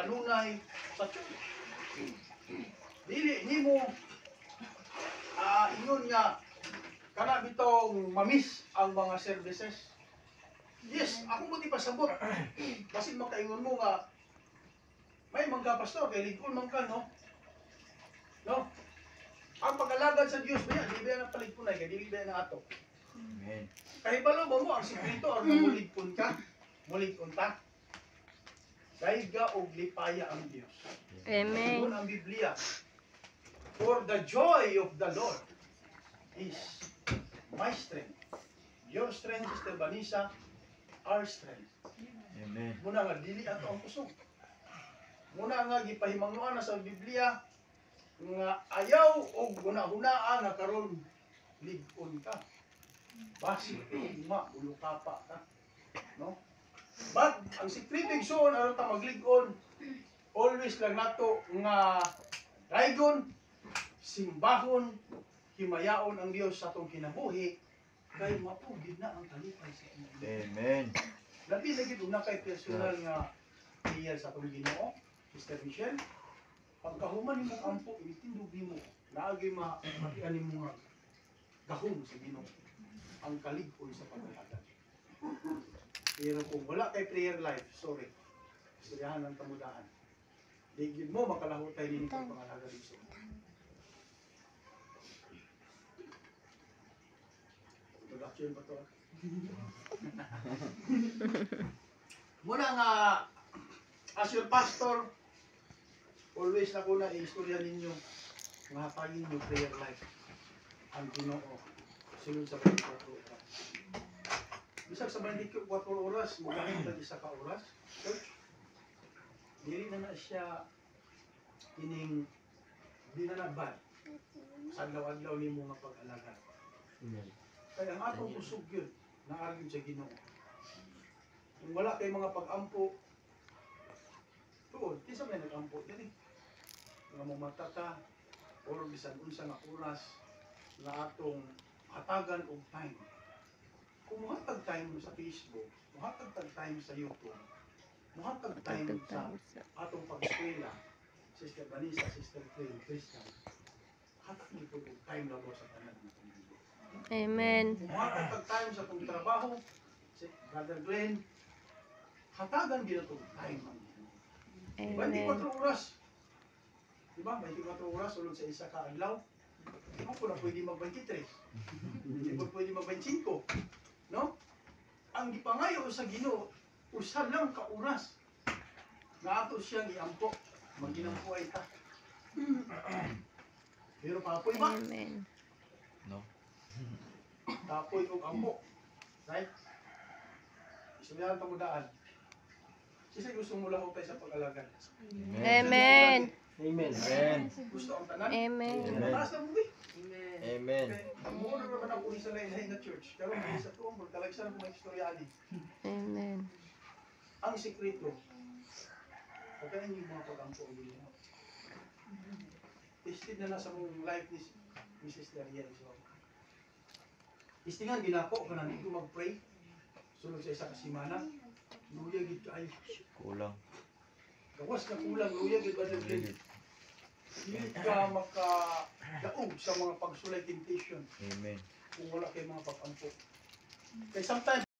kanunay sa church. Dili nimo ingon nga kana bitong mamiss ang mga services. Yes, ako mo di pasabot. Basin makaingon mo nga may mga pastor kay lig-on man ka, no? No? Ang pag-alagad sa Dios ba yan, di ba na palig-unay kay dili ba na ato. Amen. Kahibalo ba mo ang sikreto aron nga mulig-on ka? Mulig-on ta? Dayga og lipaya ang Dios. Amen. Ingon ang Biblia. "For the joy of the Lord is my strength." Your strength, Sister Vanessa, our strength. Amen. Muna nga dili ato ang kusog. Muna nga gipahimangnoan na sa Biblia nga ayaw og huna-hunaa nga karon lig-on ka. Basi ugma ulukapa ka. No? But ang sikreto, igsoon, aron ta maglig-on, always lang nato nga daygon, simbahon, himayaon ang Dios sa atong kinabuhi kay mapugid na ang kalipay sa Ginoo. Amen. Labi na gid una kay personal nga prayer sa atong Ginoo, Sister Michelle. Pagkahuman nimo ampo, itindog nimo, naagay ma matian nimo nga gahom sa Ginoo ang kalig-on sa pag-alagad. Pero kung wala kay prayer life, sorry. Istoryahan ang tamudaan. Di gyud mo makalahutay nini kang pangalagad dito. Introduction pa to, ah. Muna nga, as your pastor, always na ko na i-istorya ninyo nga hatagin yung prayer life ang Ginoo sulod sa 24 oras. Bisag sa 24 oras, magahit tag isa ka oras, church. Dili na na siya kining di na na bad sa adlaw-adlaw nimo nga pag-alagad. Amen. Kaya ang atong kusog yun, naargyod sa Ginoo. Kung wala kay mga pag-ampo, tuod, di sa may nag-ampo dili. Nga mamata ka, or bisan unsa nga oras nga atong hatagan og time. Kung muhatag time sa Facebook, muhatag tag time sa YouTube, muhatag time sa atong pag-eskwela, Sister Vanessa, Sister Clay, Tristan, hatag ni og time labaw sa tanan ng pamilya. Amen. Muhatag tag time sa atong trabaho, si Brother Glenn, hatagan gyud atong time ang Ginoo. Amen. 24 oras. Diba? 24 oras sulod sa isa ka adlaw. Di mo na pwede mag 23. Di mo pwede mag 25. No? Ang gipangayo sa Ginoo, usa lang ka oras nga ato siyang iampo, maginampuay ta. Pero kapoy ba? Amen. No. Kapoy og ampo. Right? Istoryahan pa mo daan. Sisa gusto mo lahutay sa pag-alagad? Amen. Amen. Amen. Gusto ang tanan? Amen. Amen. Taas na mo eh. Amen. Okay, ang muna naman ako sa lain na church. Karon may sa tuong magtalagsan ko mga istorya ani. Amen. Ang sikreto, pagkain yung mga pag-ampo ang Ginoo. Tested na na sa mong life ni Mrs. Dariel. So, testingan ginako ka na ko mag-pray. Sulod sa isa ka semana. Luya gid kaayo. Kulang. Gawas na kulang, luya gid ba Amen. Dili ka makadaog sa mga pagsulay, temptation, Amen. kung wala kay mga pag-ampo. Kay sometimes